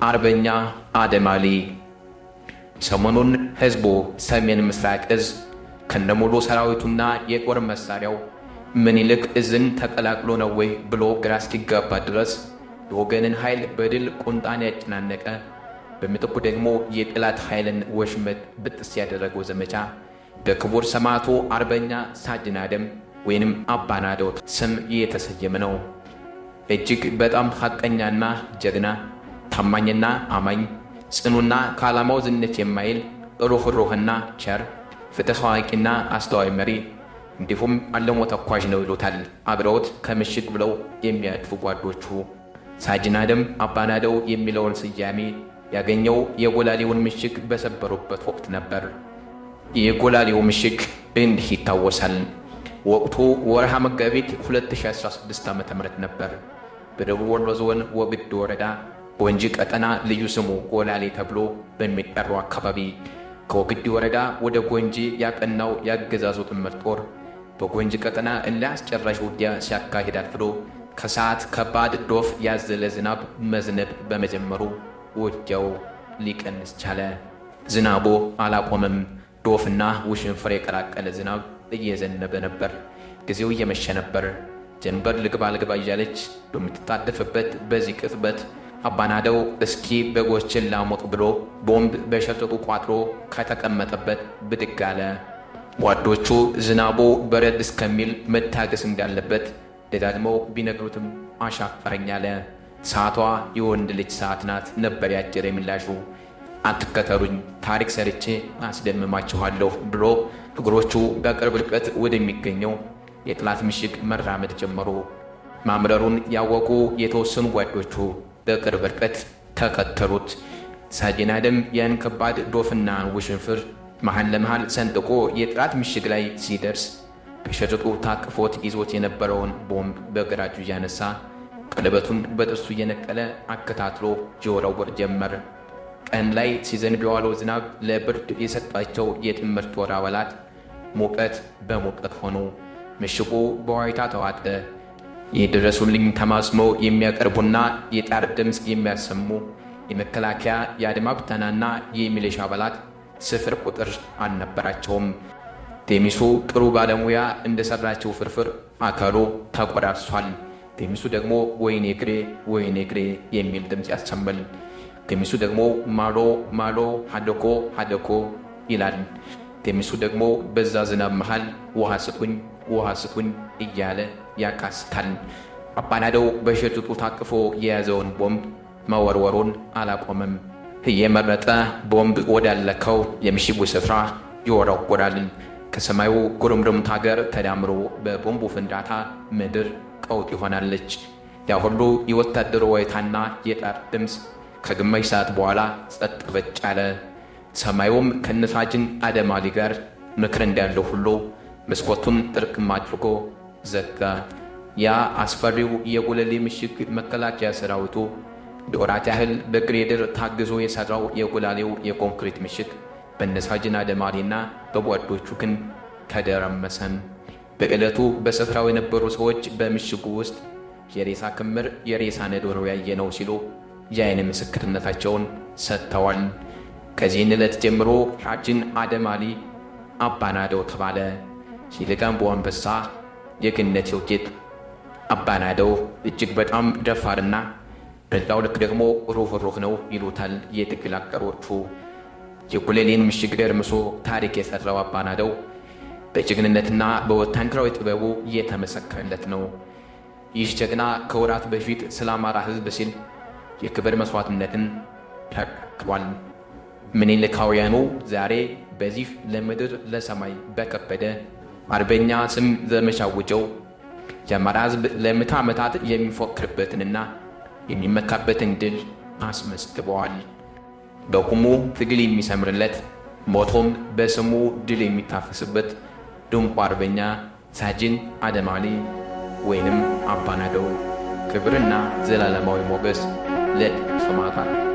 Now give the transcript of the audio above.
አርበኛ አደም አሊ። ሰሞኑን ህዝቡ ሰሜን ምስራቅ እዝ ከነሙሉ ሰራዊቱና የጦር መሳሪያው ምኒልክ እዝን ተቀላቅሎ ነው ወይ ብሎ ግራ እስኪጋባ ድረስ የወገንን ኃይል በድል ቁንጣን ያጨናነቀ፣ በምትኩ ደግሞ የጠላት ኃይልን ወሽመጥ ብጥስ ያደረገው ዘመቻ በክቡር ሰማዕቱ አርበኛ ሳጅን አደም ወይንም አባናደው ስም የተሰየመ ነው። እጅግ በጣም ሐቀኛና ጀግና፣ ታማኝና አማኝ፣ ጽኑና ከዓላማው ዝንፍ የማይል፣ ሩህሩህና ቸር፣ ፍትሕ አዋቂና አስተዋይ መሪ እንዲሁም አልሞ ተኳሽ ነው ይሉታል አብረውት ከምሽግ ብለው የሚያድፉ ጓዶቹ። ሳጅን አደም አባናደው የሚለውን ስያሜ ያገኘው የጎላሌውን ምሽግ በሰበሩበት ወቅት ነበር። የጎላሌው ምሽግ እንዲህ ይታወሳል። ወቅቱ ወርሃ መጋቢት 2016 ዓ.ም ነበር። በደቡብ ወሎ ዞን ወግድ ወረዳ ወንጂ ቀጠና ልዩ ስሙ ጎላሌ ተብሎ በሚጠራው አካባቢ ከወግዲ ወረዳ ወደ ጎንጂ ያቀናው የአገዛዙ ጥምር ጦር በጎንጂ ቀጠና እልህ አስጨራሽ ውጊያ ሲያካሂድ አርፍዶ ከሰዓት ከባድ ዶፍ ያዘለ ዝናብ መዝነብ በመጀመሩ ውጊያው ሊቀንስ ቻለ። ዝናቡ አላቆመም። ዶፍና ውሽንፍር የቀላቀለ ዝናብ እየዘነበ ነበር። ጊዜው እየመሸ ነበር። ጀንበር ልግባ ልግባ እያለች በምትጣደፍበት በዚህ ቅጽበት አባናደው እስኪ በጎችን ላሞቅ ብሎ ቦምብ በሸርጥጡ ቋጥሮ ከተቀመጠበት ብድግ አለ። ጓዶቹ ዝናቡ በረድ እስከሚል መታገስ እንዳለበት ደጋግመው ቢነግሩትም አሻፈረኝ አለ። ሰዓቷ የወንድ ልጅ ሰዓት ናት ነበር ያጀረ ምላሹ። አትከተሉኝ፣ ታሪክ ሰርቼ አስደምማችኋለሁ ብሎ እግሮቹ በቅርብ ርቀት ወደሚገኘው የጠላት ምሽግ መራመድ ጀመሩ። ማምረሩን ያወቁ የተወሰኑ ጓዶቹ በቅርብ ርቀት ተከተሉት። ሳጅን አደም ያን ከባድ ዶፍና ውሽንፍር መሃል ለመሃል ሰንጥቆ የጠላት ምሽግ ላይ ሲደርስ በሸርጡ ታቅፎት ይዞት የነበረውን ቦምብ በግራ እጁ እያነሳ ቀለበቱን በጥርሱ እየነቀለ አከታትሎ ይወረውር ጀመር። ቀን ላይ ሲዘንብ የዋለው ዝናብ ለብርድ የሰጣቸው የጥምር ጦር አባላት ሙቀት በሙቀት ሆኑ። ምሽጉ በዋይታ ተዋጠ። የደረሱልኝ ተማጽኖ የሚያቀርቡና የጣር ድምፅ የሚያሰሙ የመከላከያ፣ የአድማ ብተናና የሚሊሻ አባላት ስፍር ቁጥር አልነበራቸውም። ቴሚሱ ጥሩ ባለሙያ እንደሰራቸው ፍርፍር አካሉ ተቆራርሷል። ቴሚሱ ደግሞ ወይኔ እግሬ ወይኔ እግሬ የሚል ድምፅ ያሰማል። ቴሚሱ ደግሞ ማሎ ማሎ ሀደኮ ሀደኮ ይላል። ቴሚሱ ደግሞ በዛ ዝናብ መሃል ውሃ ስጡኝ ውሃ ስጡኝ እያለ ያቃስታል። አባናደው በሸርጡ ታቅፎ የያዘውን ቦምብ መወርወሩን አላቆመም። እየመረጠ ቦምብ ወዳለከው የምሽጉ ስፍራ ይወረወራል። ከሰማዩ ጉርምርምታ ጋር ተዳምሮ በቦምቡ ፍንዳታ ምድር ቀውጥ ይሆናለች። ያ ሁሉ የወታደሩ ዋይታና የጣር ድምፅ ከግማሽ ሰዓት በኋላ ጸጥ ረጭ አለ። ሰማዩም ከነሳጅን አደም አሊ ጋር ምክር እንዳለው ሁሉ መስኮቱን ጥርቅም አድርጎ ዘጋ። ያ አስፈሪው የጉለሌ ምሽግ መከላከያ ሰራዊቱ ለወራት ያህል በግሬደር ታግዞ የሠራው የጉላሌው የኮንክሪት ምሽግ በነሳጅን አደም አሊና በጓዶቹ ግን ተደረመሰን። በዕለቱ በስፍራው የነበሩ ሰዎች በምሽጉ ውስጥ የሬሳ ክምር፣ የሬሳ ነዶ ነው ያየነው ሲሉ የዓይን ምስክርነታቸውን ሰጥተዋል። ከዚህን ዕለት ጀምሮ ሳጅን አደም አሊ አባናደው ተባለ። የለጋምቦ አንበሳ፣ የገነቴው ጌጥ አባናደው እጅግ በጣም ደፋርና በዛው ልክ ደግሞ ሩህሩህ ነው ይሉታል የትግል አጋሮቹ። የጉለሌን ምሽግ ደርምሶ ታሪክ የሠራው አባናደው በጀግንነትና በወታደራዊ ጥበቡ እየተመሰከረለት ነው። ይህ ጀግና ከወራት በፊት ስለ አማራ ሕዝብ ሲል የክብር መስዋዕትነትን ተክሏል። ምኒልካውያኑ ዛሬ በዚህ ለምድር ለሰማይ በከበደ አርበኛ ስም ዘመቻ አውጀው የአማራ ሕዝብ ለምዕተ ዓመታት የሚፎክርበትንና የሚመካበትን ድል አስመዝግበዋል። በቁሙ ትግል የሚሰምርለት፣ ሞቶም በስሙ ድል የሚታፈስበት ድንቁ አርበኛ ሳጅን አደም አሊ ወይንም አባናደው ክብርና ዘላለማዊ ሞገስ ለሰማዕታት።